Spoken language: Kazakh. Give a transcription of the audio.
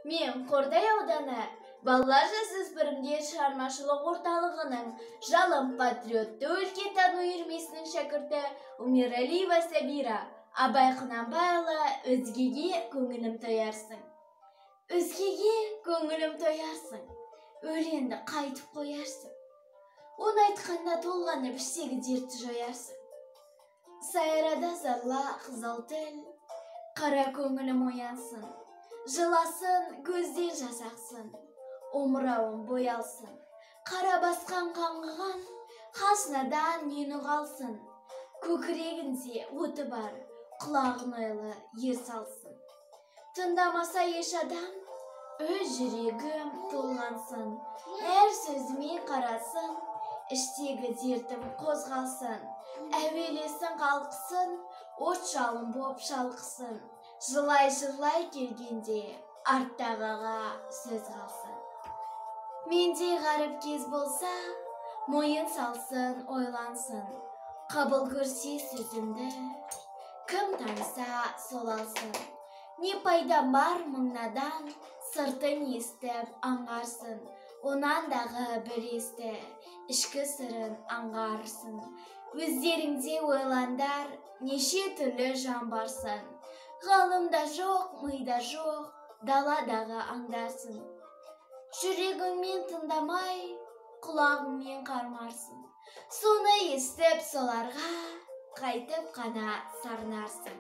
Мен Қордай ауданы балалар жасөспірімдер шығармашылық орталығының Жалын патриотты өлкетану үйірмесінің шәкірті Умиралиева Сабира. Абай Құнанбайұлы «Өзгеге көңілім тоярсың». Өзгеге көңілім тоярсың, өлеңді қайтып қоярсың. Оны айтқанда толғанып іштегі дертті жоярсың. Сайрада зарла қызыл тіл, қара көңілім оянсын. Жыласын, көзден жас ақсын, омырауым боялсын. Қара басқан қаңғыған, хаснадан нені қалсын. Көкірегінде оты бар, құлағын ойлы ер салсын. Тыңдамаса еш адам, өз жүрегім толғансын. Әр сөзіме қарасын, іштегі дертім қозғалсын. Әуелесін қалқысын, от жалын боп шалқысын. Жылай-жылай келгенде арттағыға сөз қалсын. Мендей ғаріп кез болса, мойын салсын, ойлансын. Қабыл көрсе сөзімді, кім таныса сол алсын. Не пайда бар мыңнадан, сыртын естіп аңғарсын. Онан дағы бір есті, ішкі сырын аңғарсын. Өздеріңде ойландар, неше түрлі жан барсың. Ғалымда жоқ, мида жоқ, даладағы аңдарсың. Жүрегіңмен тыңдамай, құлағыңмен қармарсың. Соны естіп соларға қайтып қана сарнарсың.